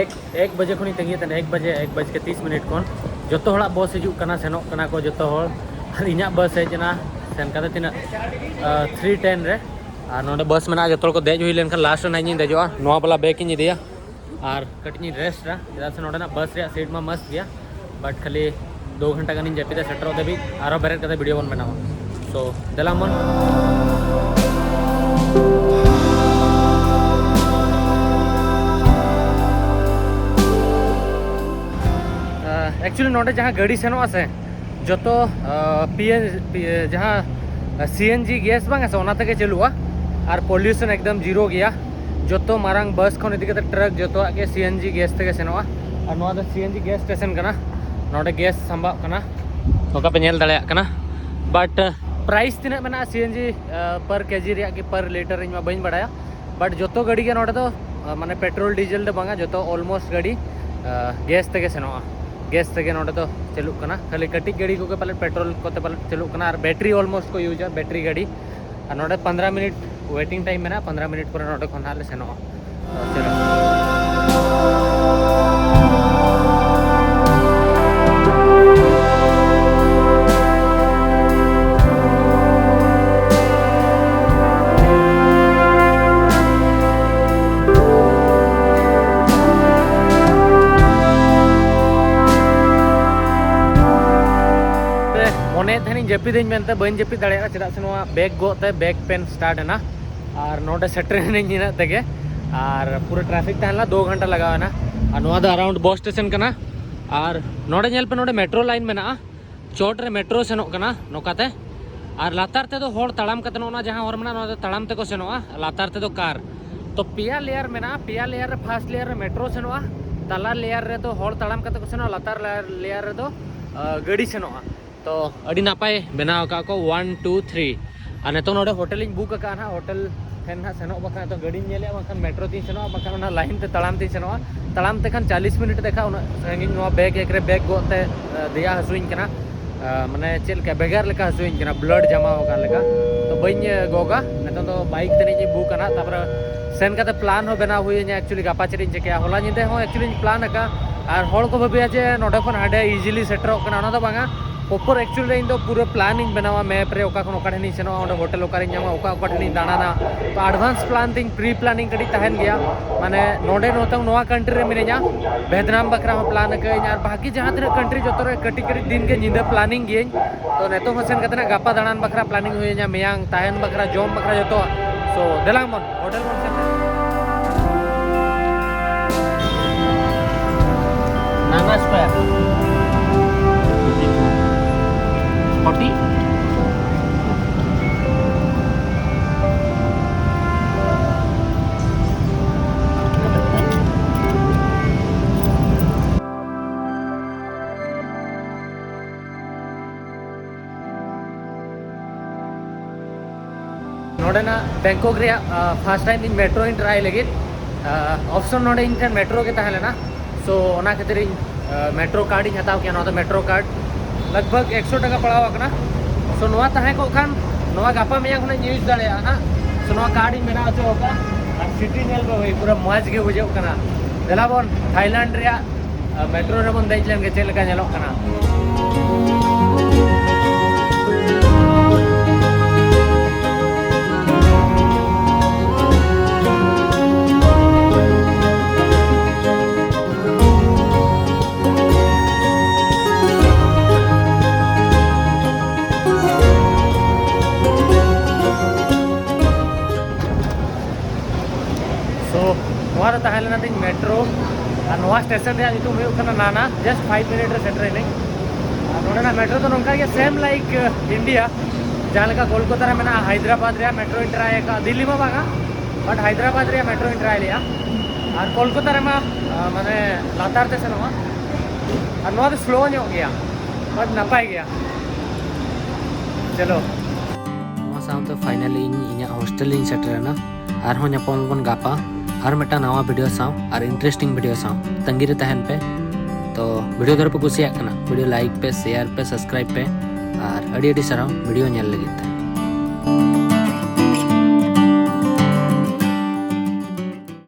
ᱮᱠ, ᱮᱠ ᱵᱟᱡᱮ ᱠᱷᱚᱱᱤᱧ ᱛᱟᱺᱜᱤᱭᱮᱫ ᱛᱟᱦᱮᱱᱟ, ᱮᱠ ᱵᱟᱡᱮ, ᱮᱠ ᱵᱟᱡᱮ ᱠᱮ ᱛᱤᱥ ᱢᱤᱱᱤᱴ ᱠᱷᱚᱱ ᱡᱚᱛᱚ ᱦᱚᱲᱟᱜ ᱵᱟᱥ ᱦᱤᱡᱩᱜ ᱠᱟᱱᱟ, ᱥᱮᱱᱚᱜ ᱠᱟᱱᱟ ᱠᱚ ᱡᱚᱛᱚ ᱦᱚᱲ᱾ ᱟᱨ ᱤᱧᱟᱹᱜ ᱵᱟᱥ ᱦᱮᱡ ᱮᱱᱟ, ᱥᱮᱱ ᱠᱟᱛᱮ ᱛᱤᱱᱟᱹᱜ, ᱛᱷᱨᱤ ᱴᱮᱱ ᱨᱮ᱾ ᱟᱨ ᱱᱚᱰᱮ ᱵᱟᱥ ᱢᱮᱱᱟᱜᱼᱟ, ᱡᱚᱛᱚ ᱦᱚᱲ ᱠᱚ ᱫᱮᱡ ᱦᱩᱭ ᱞᱮᱱᱠᱷᱟᱱ ᱞᱟᱥᱴ ᱨᱮ ᱱᱟᱦᱟᱜ ᱤᱧ ᱫᱮᱡᱚᱜᱼᱟ᱾ ᱱᱚᱣᱟ ᱵᱟᱞᱟ ᱵᱮᱜᱽ ᱤᱧ ᱤᱫᱤᱭᱟ ᱟᱨ ᱠᱟᱹᱴᱤᱡ ᱤᱧ ᱨᱮᱥᱴᱟ, ᱪᱮᱫᱟᱜ ᱥᱮ ᱱᱚᱰᱮᱱᱟᱜ ᱵᱟᱥ ᱨᱮᱭᱟᱜ ᱥᱤᱴ ᱢᱟ ᱢᱚᱥᱛ ᱜᱮᱭᱟ, ᱵᱟᱴ ᱠᱷᱟᱹᱞᱤ ᱫᱩ ᱜᱷᱚᱱᱴᱟ ᱜᱟᱱᱤᱧ ᱡᱟᱹᱯᱤᱫᱟ, ᱥᱮᱴᱮᱨᱚᱜ ᱫᱷᱟᱹᱵᱤᱡ ᱟᱨᱦᱚᱸ ᱵᱮᱨᱮᱫ ᱠᱟᱛᱮ ᱵᱷᱤᱰᱤᱭᱳ ᱵᱚᱱ ᱵᱮᱱᱟᱣᱟ᱾ ᱥᱳ ᱫᱮᱞᱟ ᱢᱚᱱ᱾ ᱮᱠᱪᱩᱭᱮᱞᱤ ᱱᱚᱰᱮ ᱡᱟᱦᱟᱸ ᱜᱟᱹᱰᱤ ᱥᱮᱱᱚᱜᱼᱟ ᱥᱮ, ᱡᱚᱛᱚ, ᱟᱸ, ᱯᱤ ᱮᱱ, ᱯᱤ-, ᱡᱟᱦᱟᱸ, ᱟᱸ, ᱥᱤ ᱮᱱ ᱡᱤ ᱜᱮᱥ ᱵᱟᱝ ᱥᱮ, ᱚᱱᱟ ᱛᱮᱜᱮ ᱪᱟᱹᱞᱩᱜᱼᱟ᱾ ᱟᱨ ᱯᱚᱞᱤᱭᱩᱥᱚᱱ ᱮᱠᱫᱚᱢ ᱡᱤᱨᱳ ᱜᱮᱭᱟ᱾ ᱡᱚᱛᱚ ᱢᱟᱨᱟᱝ ᱵᱟᱥ ᱠᱷᱚᱱ ᱤᱫᱤ ᱠᱟᱛᱮ ᱴᱨᱟᱠ, ᱡᱚᱛᱚᱣᱟᱜ ᱜᱮ ᱥᱤ ᱮᱱ ᱡᱤ ᱜᱮᱥ ᱛᱮᱜᱮ ᱥᱮᱱᱚᱜᱼᱟ᱾ ᱟᱨ ᱱᱚᱣᱟ ᱫᱚ ᱥᱤ ᱮᱱ ᱡᱤ ᱜᱮᱥ ᱥᱴᱮᱥᱚᱱ ᱠᱟᱱᱟ᱾ ᱱᱚᱰᱮ ᱜᱮᱥ ᱥᱟᱢᱵᱟᱜ ᱠᱟᱱᱟ, ᱱᱚᱝᱠᱟ ᱯᱮ ᱧᱮᱞ ᱫᱟᱲᱮᱭᱟᱜ ᱠᱟᱱᱟ᱾ ᱵᱟᱴ, ᱟᱸ, ᱯᱨᱟᱭᱤᱥ ᱛᱤᱱᱟᱹᱜ ᱢᱮᱱᱟᱜᱼᱟ ᱥᱤ ᱮᱱ ᱡᱤ, ᱟᱸ, ᱯᱟᱨ ᱠᱮ ᱡᱤ ᱨᱮᱭᱟᱜ ᱠᱤ ᱯᱟᱨ ᱞᱤᱴᱟᱨ, ᱤᱧ ᱢᱟ ᱵᱟᱹᱧ ᱵᱟᱲᱟᱭᱟ᱾ ᱵᱟᱴ ᱡᱚᱛᱚ ᱜᱟᱹᱰᱤ ᱜᱮ ᱱᱚᱰᱮ ᱫᱚ, ᱟᱸ, ᱢᱟᱱᱮ ᱯᱮᱴᱨᱳᱞ ᱰᱤᱡᱮᱞ ᱫᱚ ᱵᱟᱝᱟ, ᱡᱚᱛᱚ ᱚᱞᱢᱳᱥᱴ ᱜᱟᱹᱰᱤ, ᱟᱸ, ᱜᱮᱥ ᱛᱮᱜᱮ ᱥᱮᱱᱚᱜᱼᱟ᱾ ᱜᱮᱥ ᱛᱮᱜᱮ ᱱᱚᱰᱮ ᱫᱚ ᱪᱟᱹᱞᱩᱜ ᱠᱟᱱᱟ᱾ ᱠᱷᱟᱹᱞᱤ ᱠᱟᱹᱴᱤᱡ ᱜᱟᱹᱰᱤ ᱠᱚᱜᱮ ᱯᱟᱞᱮᱫ ᱯᱮᱴᱨᱳᱞ ᱠᱚᱛᱮ ᱯᱟᱞᱮᱫ ᱪᱟᱹᱞᱩᱜ ᱠᱟᱱᱟ, ᱟᱨ ᱵᱮᱴᱨᱤ ᱚᱞᱢᱳᱥᱴ ᱠᱚ ᱤᱭᱩᱡᱟ, ᱵᱮᱴᱨᱤ ᱜᱟᱹᱰᱤ᱾ ᱟᱨ ᱱᱚᱰᱮ ᱯᱚᱱᱫᱽᱨᱚ ᱢᱤᱱᱤᱴ ᱣᱮᱴᱤᱝ ᱴᱟᱭᱤᱢ ᱢᱮᱱᱟᱜᱼᱟ, ᱯᱚᱱᱫᱽᱨᱚ ᱢᱤᱱᱤᱴ ᱯᱚᱨᱮ ᱱᱚᱰᱮ ᱠᱷᱚᱱ ᱦᱟᱸᱜ ᱞᱮ ᱥᱮᱱᱚᱜᱼᱟ᱾ ᱛᱚ ᱪᱚᱞᱚ᱾ ᱢᱚᱱᱮᱭᱮᱫ ᱛᱟᱦᱮᱱᱤᱧ ᱡᱟᱹᱯᱤᱫᱟᱹᱧ ᱢᱮᱱᱛᱮ, ᱵᱟᱹᱧ ᱡᱟᱹᱯᱤᱫ ᱫᱟᱲᱮᱭᱟᱜᱼᱟ, ᱪᱮᱫᱟᱜ ᱥᱮ ᱱᱚᱣᱟ ᱵᱮᱜᱽ ᱜᱚᱜ ᱛᱮ ᱵᱮᱜᱽ ᱯᱮᱱ ᱥᱴᱟᱨᱴ ᱮᱱᱟ᱾ ᱟᱨ ᱱᱚᱰᱮ ᱥᱮᱴᱮᱨ ᱮᱱᱟᱹᱧ ᱤᱱᱟᱹᱜ ᱛᱮᱜᱮ᱾ ᱟᱨ ᱯᱩᱨᱟᱹ ᱴᱨᱟᱯᱷᱤᱠ ᱛᱟᱦᱮᱸ ᱞᱮᱱᱟ, ᱫᱩ ᱜᱷᱚᱱᱴᱟ ᱞᱟᱜᱟᱣ ᱮᱱᱟ᱾ ᱟᱨ ᱱᱚᱣᱟ ᱫᱚ ᱟᱨᱟᱣᱩᱱᱰ ᱵᱚᱥ ᱥᱴᱮᱥᱚᱱ ᱠᱟᱱᱟ᱾ ᱟᱨ ᱱᱚᱰᱮ ᱧᱮᱞ ᱯᱮ, ᱱᱚᱰᱮ ᱢᱮᱴᱨᱳ ᱞᱟᱭᱤᱱ ᱢᱮᱱᱟᱜᱼᱟ, ᱪᱚᱴ ᱨᱮ ᱢᱮᱴᱨᱳ ᱥᱮᱱᱚᱜ ᱠᱟᱱᱟ ᱱᱚᱝᱠᱟᱛᱮ᱾ ᱟᱨ ᱞᱟᱛᱟᱨ ᱛᱮᱫᱚ ᱦᱚᱲ ᱛᱟᱲᱟᱢ ᱠᱟᱛᱮ, ᱱᱚᱜᱼᱚ ᱱᱚᱣᱟ ᱡᱟᱦᱟᱸ ᱦᱚᱨ ᱢᱮᱱᱟᱜᱼᱟ, ᱱᱚᱣᱟ ᱫᱚ ᱛᱟᱲᱟᱢ ᱛᱮᱠᱚ ᱥᱮᱱᱚᱜᱼᱟ᱾ ᱞᱟᱛᱟᱨ ᱛᱮᱫᱚ ᱠᱟᱨ᱾ ᱛᱚ ᱯᱮᱭᱟ ᱞᱮᱭᱟᱨ ᱢᱮᱱᱟᱜᱼᱟ, ᱯᱮᱭᱟ ᱞᱮᱭᱟᱨ ᱨᱮ ᱯᱷᱟᱥᱴ ᱞᱮᱭᱟᱨ ᱨᱮ ᱢᱮᱴᱨᱳ ᱥᱮᱱᱚᱜᱼᱟ, ᱛᱟᱞᱟ ᱞᱮᱭᱟᱨ ᱨᱮᱫᱚ ᱦᱚᱲ ᱛᱟᱲᱟᱢ ᱠᱟᱛᱮ ᱠᱚ ᱥᱮᱱᱚᱜᱼᱟ, ᱞᱟᱛᱟᱨ ᱞᱮᱭᱟᱨ ᱨᱮᱫᱚ ᱟ, ᱜᱟᱹᱰᱤ ᱥᱮᱱᱚᱜᱼᱟ᱾ ᱛᱚ ᱟᱹᱰᱤ ᱱᱟᱯᱟᱭ ᱵᱮᱱᱟᱣ ᱟᱠᱟᱫ ᱠᱚ, ᱚᱣᱟᱱ, ᱴᱩ, ᱛᱷᱨᱤ᱾ ᱟᱨ ᱱᱤᱛᱚᱝ ᱱᱚᱰᱮ ᱦᱳᱴᱮᱞ ᱤᱧ ᱵᱩᱠ ᱟᱠᱟᱫᱼᱟ ᱱᱟᱦᱟᱜ, ᱦᱳᱴᱮᱞ ᱴᱷᱮᱱ ᱱᱟᱦᱟᱜ ᱥᱮᱱᱚᱜ ᱵᱟᱠᱷᱨᱟ᱾ ᱱᱤᱛᱚᱝ ᱜᱟᱹᱰᱤᱧ ᱧᱮᱞᱮᱫᱼᱟ, ᱵᱟᱝᱠᱷᱟᱱ ᱢᱮᱴᱨᱳ ᱛᱤᱧ ᱥᱮᱱᱚᱜᱼᱟ, ᱵᱟᱝᱠᱷᱟᱱ ᱚᱱᱟ ᱞᱟᱭᱤᱱ ᱛᱮ ᱛᱟᱲᱟᱢ ᱛᱤᱧ ᱥᱮᱱᱚᱜᱼᱟ᱾ ᱛᱟᱲᱟᱢ ᱛᱮᱠᱷᱟᱱ ᱪᱟᱞᱤᱥ ᱢᱤᱱᱤᱴ ᱫᱮᱠᱷᱟ, ᱩᱱᱟᱹᱜ ᱥᱟᱺᱜᱤᱧ ᱱᱚᱣᱟ ᱵᱮᱜᱽ ᱮᱠ ᱨᱮ ᱵᱮᱜᱽ ᱜᱚᱜ ᱛᱮ, ᱟ, ᱫᱮᱭᱟ ᱦᱟᱹᱥᱩᱧ ᱠᱟᱱᱟ᱾ ᱟ, ᱢᱟᱱᱮ ᱪᱮᱫ ᱞᱮᱠᱟ ᱵᱷᱮᱜᱟᱨ ᱞᱮᱠᱟ ᱦᱟᱹᱥᱩᱧ ᱠᱟᱱᱟ, ᱵᱞᱟᱰ ᱡᱟᱢᱟᱣ ᱟᱠᱟᱱ ᱞᱮᱠᱟ᱾ ᱛᱚ ᱵᱟᱹᱧ, ᱮ, ᱜᱚᱜᱟ᱾ ᱱᱤᱛᱚᱝ ᱫᱚ ᱵᱟᱭᱤᱠ ᱛᱮ ᱱᱤᱡ ᱤᱧ ᱵᱩᱠ ᱟᱱᱟ, ᱛᱟᱨᱯᱚᱨᱮ ᱥᱮᱱ ᱠᱟᱛᱮ ᱯᱞᱟᱱ ᱦᱚᱸ ᱵᱮᱱᱟᱣ ᱦᱩᱭ ᱟᱹᱧᱟ, actually ᱜᱟᱯᱟ ᱪᱮᱫ ᱤᱧ ᱪᱤᱠᱟᱹᱭᱟ᱾ ᱦᱚᱞᱟ ᱧᱤᱫᱟᱹ ᱦᱚᱸ actually ᱤᱧ ᱯᱞᱟᱱ ᱟᱠᱟᱫᱼᱟ, ᱟᱨ ᱦᱚᱲ ᱠᱚ ᱵᱷᱟᱹᱵᱤᱭᱟ ᱡᱮ ᱱᱚᱰᱮ ᱠᱷᱚᱱ ᱦᱟᱸᱰᱮ ᱤᱡᱤᱞᱤ ᱥᱮᱴᱮᱨᱚᱜ ᱠᱟᱱᱟ, ᱚᱱᱟ ᱫᱚ ᱵᱟᱝᱟ᱾ ᱯᱨᱚᱯᱚᱨ actually ᱤᱧ ᱫᱚ ᱯᱩᱨᱟᱹ ᱯᱞᱟᱱ ᱤᱧ ᱵᱮᱱᱟᱣᱟ, ᱢᱮᱯ ᱨᱮ ᱚᱠᱟ ᱠᱷᱚᱱ ᱚᱠᱟ ᱴᱷᱮᱱᱤᱧ ᱥᱮᱱᱚᱜᱼᱟ, ᱚᱸᱰᱮ ᱦᱳᱴᱮᱞ ᱚᱠᱟᱨᱤᱧ ᱧᱟᱢᱟ, ᱚᱠᱟ ᱚᱠᱟ ᱴᱷᱮᱱᱤᱧ ᱫᱟᱬᱟᱱᱟ᱾ ᱛᱚ ᱮᱰᱵᱷᱟᱱᱥ ᱯᱞᱟᱱ ᱛᱤᱧ, ᱯᱨᱤ ᱯᱞᱟᱱᱤᱝ ᱠᱟᱹᱴᱤᱡ ᱛᱟᱦᱮᱱ ᱜᱮᱭᱟ᱾ ᱢᱟᱱᱮ ᱱᱚᱰᱮ ᱱᱤᱛᱚᱝ ᱱᱚᱣᱟ ᱠᱟᱱᱴᱨᱤ ᱨᱮ ᱢᱤᱱᱟᱹᱧᱟ, ᱵᱷᱮᱛᱱᱟᱢ ᱵᱟᱠᱷᱨᱟ ᱦᱚᱸ ᱯᱞᱟᱱ ᱟᱠᱟᱫᱟᱹᱧ, ᱟᱨ ᱵᱟᱠᱤ ᱡᱟᱦᱟᱸ ᱛᱤᱱᱟᱹᱜ ᱠᱟᱱᱴᱨᱤ ᱡᱚᱛᱚ ᱨᱮ ᱠᱟᱹᱴᱤᱡ ᱠᱟᱹᱴᱤᱡ ᱫᱤᱱ ᱜᱮ ᱧᱤᱫᱟᱹ ᱯᱞᱟᱱᱤᱝ ᱜᱤᱭᱟᱹᱧ᱾ ᱛᱚ ᱱᱤᱛᱚᱝ ᱦᱚᱸ ᱥᱮᱱ ᱠᱟᱛᱮ ᱱᱟᱜ ᱜᱟᱯᱟ ᱫᱟᱬᱟᱱ ᱵᱟᱠᱷᱨᱟ ᱯᱞᱟᱱᱤᱝ ᱦᱩᱭ ᱟᱹᱧᱟ, ᱢᱮᱭᱟᱝ ᱛᱟᱦᱮᱱ ᱵᱟᱠᱷᱨᱟ, ᱡᱚᱢ ᱵᱟᱠᱷᱨᱟ ᱡᱚᱛᱚ᱾ So ᱫᱮᱞᱟᱝ ᱵᱚᱱ ᱦᱳᱴᱮᱞ ᱵᱚᱱ ᱥᱮᱱ ᱞᱮᱱ᱾ ᱱᱟᱱᱟ ᱥᱠᱚᱭᱟᱨ᱾ ᱯᱷᱚᱨᱴᱤ᱾ ᱱᱚᱰᱮᱱᱟᱜ ᱵᱮᱝᱠᱚᱠ ᱨᱮᱭᱟᱜ, ᱟ, ᱯᱷᱟᱥᱴ ᱴᱟᱭᱤᱢ ᱤᱧ ᱢᱮᱴᱨᱳ ᱤᱧ ᱴᱨᱟᱭ ᱞᱟᱹᱜᱤᱫ᱾ ᱟ, ᱚᱯᱥᱚᱱ ᱱᱚᱰᱮ ᱤᱧ ᱴᱷᱮᱱ ᱢᱮᱴᱨᱳ ᱜᱮ ᱛᱟᱦᱮᱸ ᱞᱮᱱᱟ᱾ So ᱚᱱᱟ ᱠᱷᱟᱹᱛᱤᱨ ᱤᱧ ᱢᱮᱴᱨᱳ ᱠᱟᱨᱰ ᱤᱧ ᱦᱟᱛᱟᱣ ᱠᱮᱭᱟ᱾ ᱱᱚᱣᱟ ᱫᱚ ᱢᱮᱴᱨᱳ ᱠᱟᱨᱰ ᱞᱟᱜᱽ ᱵᱷᱟᱜᱽ ᱮᱠᱥᱚ ᱴᱟᱠᱟ ᱯᱟᱲᱟᱣ ᱟᱠᱟᱱᱟ᱾ ᱥᱳ ᱱᱚᱣᱟ ᱛᱟᱦᱮᱸ ᱠᱚᱜ ᱠᱷᱟᱱ ᱱᱚᱣᱟ ᱜᱟᱯᱟ ᱢᱮᱭᱟᱝ ᱠᱷᱚᱱᱟᱜ ᱤᱧ ᱤᱭᱩᱡᱽ ᱫᱟᱲᱮᱭᱟᱜᱼᱟ ᱦᱟᱸᱜ᱾ ᱥᱳ ᱱᱚᱣᱟ ᱠᱟᱨᱰ ᱤᱧ ᱵᱮᱱᱟᱣ ᱦᱚᱪᱚ ᱟᱠᱟᱫᱼᱟ ᱟᱨ ᱥᱤᱴᱤ ᱧᱮᱞ ᱯᱮ ᱵᱷᱟᱹᱭ, ᱯᱩᱨᱟᱹ ᱢᱚᱡᱽ ᱜᱮ ᱵᱩᱡᱷᱟᱹᱜ ᱠᱟᱱᱟ᱾ ᱫᱮᱞᱟ ᱵᱚᱱ ᱛᱷᱟᱭᱞᱮᱱᱰ ᱨᱮᱭᱟᱜ ᱢᱮᱴᱨᱳ ᱨᱮᱵᱚᱱ ᱫᱮᱡ ᱞᱮᱱ ᱜᱮ ᱪᱮᱫ ᱞᱮᱠᱟ ᱧᱮᱞᱚᱜ ᱠᱟᱱᱟ᱾ ᱥᱳ ᱱᱚᱣᱟ ᱫᱚ ᱛᱟᱦᱮᱸ ᱞᱮᱱᱟ ᱛᱤᱧ ᱢᱮᱴᱨᱳ, ᱟᱨ ᱱᱚᱣᱟ ᱥᱴᱮᱥᱚᱱ ᱨᱮᱭᱟᱜ ᱧᱩᱛᱩᱢ ᱦᱩᱭᱩᱜ ᱠᱟᱱᱟ ᱱᱟᱱᱟ᱾ ᱡᱟᱥᱴ ᱯᱷᱟᱭᱤᱵᱷ ᱢᱤᱱᱤᱴ ᱨᱮ ᱥᱮᱴᱮᱨ ᱮᱱᱟᱹᱧ᱾ ᱟᱨ ᱱᱚᱰᱮᱱᱟᱜ ᱢᱮᱴᱨᱳ ᱫᱚ ᱱᱚᱝᱠᱟ ᱜᱮ, ᱥᱮᱢ ᱞᱟᱭᱤᱠ ᱤᱱᱰᱤᱭᱟ, ᱡᱟᱦᱟᱸ ᱞᱮᱠᱟ ᱠᱳᱞᱠᱟᱛᱟ ᱨᱮ ᱢᱮᱱᱟᱜᱼᱟ, ᱦᱟᱭᱫᱨᱟᱵᱟᱫᱽ ᱨᱮᱭᱟᱜ ᱢᱮᱴᱨᱳᱧ ᱴᱨᱟᱭ ᱟᱠᱟᱫᱼᱟ, ᱫᱤᱞᱞᱤ ᱢᱟ ᱵᱟᱝᱟ, ᱵᱟᱴ ᱦᱟᱭᱫᱨᱟᱵᱟᱫᱽ ᱨᱮᱭᱟᱜ ᱢᱮᱴᱨᱳᱧ ᱴᱨᱟᱭ ᱞᱮᱜᱼᱟ᱾ ᱟᱨ ᱠᱳᱞᱠᱟᱛᱟ ᱨᱮᱢᱟ ᱟᱸ, ᱢᱟᱱᱮ ᱞᱟᱛᱟᱨ ᱛᱮ ᱥᱮᱱᱚᱜᱼᱟ, ᱟᱨ ᱱᱚᱣᱟ ᱫᱚ ᱥᱞᱳ ᱧᱚᱜ ᱜᱮᱭᱟ, ᱵᱟᱴ ᱱᱟᱯᱟᱭ ᱜᱮᱭᱟ᱾ ᱪᱚᱞᱚ, ᱱᱚᱣᱟ ᱥᱟᱶᱛᱮ ᱯᱷᱟᱭᱱᱟᱞᱤ ᱤᱧ ᱤᱧᱟᱹᱜ ᱦᱳᱥᱴᱮᱞ ᱤᱧ ᱥᱮᱴᱮᱨᱮᱱᱟ᱾ ᱟᱨᱦᱚᱸ ᱧᱟᱯᱟᱢ ᱟᱵᱚᱱ ᱜᱟᱯᱟ ᱟᱨ ᱢᱤᱫᱴᱟᱝ ᱱᱟᱣᱟ ᱵᱷᱤᱰᱤᱭᱳ ᱥᱟᱶ ᱟᱨ ᱤᱱᱴᱟᱨᱮᱥᱴᱤᱝ ᱵᱷᱤᱰᱤᱭᱳ ᱥᱟᱶ᱾ ᱛᱟᱺᱜᱤ ᱨᱮ ᱛᱟᱦᱮᱱ ᱯᱮ᱾ ᱛᱚ ᱵᱷᱤᱰᱤᱭᱳ ᱫᱷᱟᱨᱟ ᱯᱮ ᱠᱩᱥᱤᱭᱟᱜ ᱠᱟᱱᱟ, ᱵᱷᱤᱰᱤᱭᱳ ᱞᱟᱭᱤᱠ ᱯᱮ, ᱥᱮᱭᱟᱨ ᱯᱮ, ᱥᱟᱵᱥᱠᱨᱟᱭᱤᱵ ᱯᱮ, ᱟᱨ ᱟᱹᱰᱤ ᱟᱹᱰᱤ ᱥᱟᱨᱦᱟᱣ ᱵᱷᱤᱰᱤᱭᱳ ᱧᱮᱞ ᱞᱟᱹᱜᱤᱫ ᱛᱮ᱾